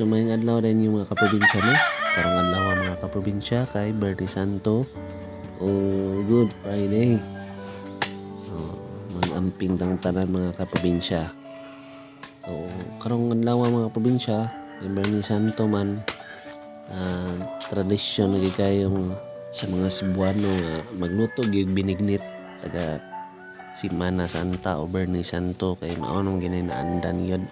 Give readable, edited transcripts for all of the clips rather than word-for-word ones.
So maayong adlaw din yung mga kaprobinsya, no? Karong adlaw, mga kaprobinsya, kay Biyernes Santo o Good Friday. Oh, mag-amping tang tanan, mga kaprobinsya. So karong adlaw, mga probinsya, kay Biyernes Santo man, tradisyon na kayong sa mga Cebuano nga magluto gyud binignit taga Simana Santa o Biyernes Santo kay mao nang ginaandan yun.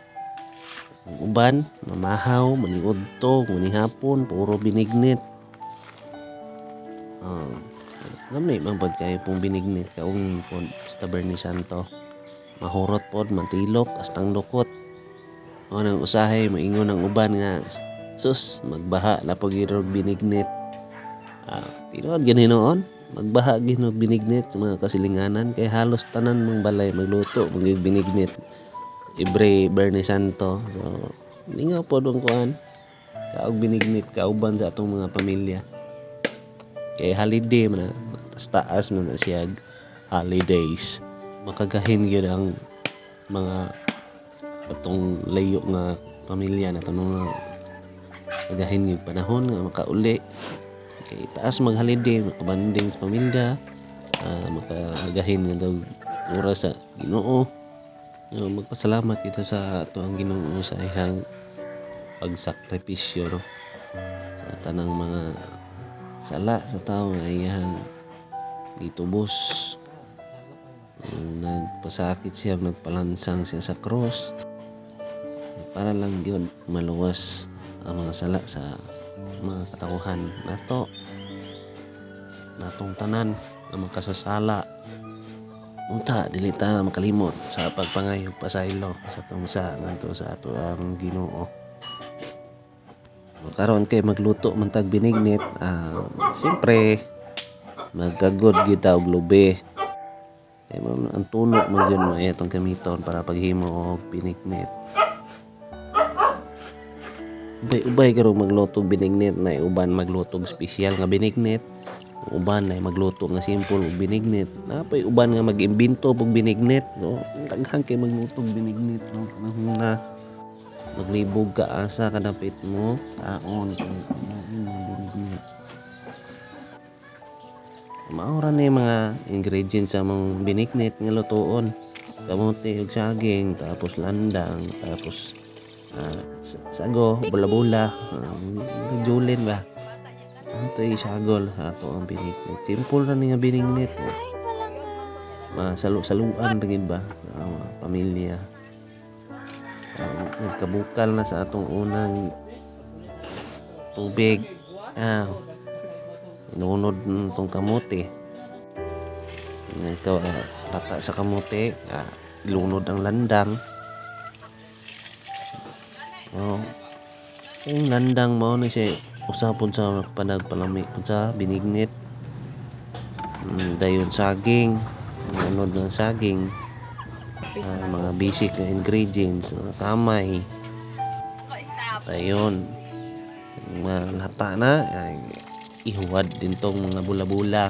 Ang uban, mamahaw, maniudto, manihapon, puro binignit. Oh, lami man pod kayo pong binignit kaong pod sa Biyernes Santo. Mahurot pod, matilok, astang dukot. O nang usahay, maingon ang uban nga, "Sus, magbaha na po gyud og binignit." Ah, tinuod gani noon, magbaha gyud og binignit sa mga kasilinganan kay halos tanan mong balay magluto magyud binignit every Biyernes Santo. So, lingaw pod ang kuan. Kaog binignit kauban sa atong mga pamilya. Kay holiday man na, taas taas man na siya holidays. Makagahin gyud ang mga atong layo nga pamilya na mga kagahin gyud panahon nga makauli. Kay taas mag-holiday, makabanding sa pamilya, makagahin nga daw oras sa Ginoo. Magpasalamat kita sa ato ang Ginoo sa iyang pagsakripisyo, no, sa tanang mga sala sa tao nga iyang gitubos. Nagpasakit siya, nagpalansang siya sa cross para lang gyud maluwas ang mga sala sa mga katawhan nato, natong tanan nga makasasala. Unta dili ta makalimot sa pagpangayo pasaylo sa atong sa ngadto sa ato ang Ginoo. Karon kay magluto man tag binignit, siyempre magkagod gyud ta og lubi. Kay mao ang tuno man gyud may atong gamiton para paghimo og binignit. Ubay-ubay karon magluto og binignit na uban magluto og espesyal nga binignit. Uban ay magluto nga simple og binignit. Napay uban nga mag-imbento og binignit. So, daghan kay magluto og binignit, no? Panahon na maglibog ka asa kadapit mo kaon kay lain ang binignit. Mao ra ni mga ingredients sa among binignit nga lutoon. Kamote ug saging, tapos landang, tapos sago, bula-bula, julin ba. Ato isagol ato ang binignit. Simple ra ni nga binignit. No? Masalu-saluan ra gid ba sa mga pamilya. Nagkabukal na sa atong unang tubig. Inunod na tong kamote. Nagka lata sa kamote, ilunod ang landang. Oh. Yung landang mao ni siya usapon sa panagpalami pud sa binignit. Dayon saging, lunod ng saging. Mga basic na ingredients, mga kamay. Ayun. Mga lata na ay ihuwad din tong mga bula-bula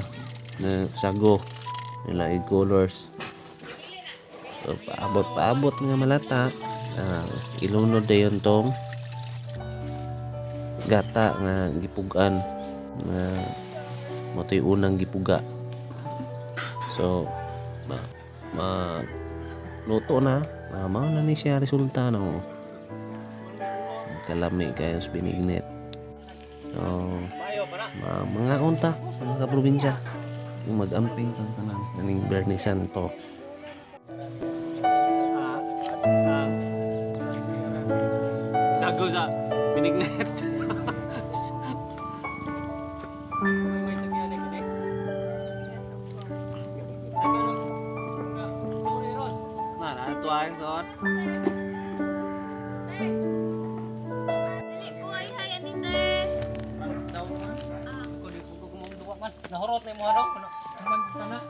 na sago nila colors. So, paabot-paabot nga malata, ilunod dayon tong gata nga gipugan nga mao to'y unang gipuga. So, ma luto na. Mao na ni siya resulta, no. Kalami kayo sa binignit. So, mga unta, mga kaprobinsya. Yung mag-amping tang tanan kaning Biyernes Santo. Sago sa binignit. Nah, ito ay sot. Dali ko ay hay anite. Nahurot na mo ano? Ano man kana?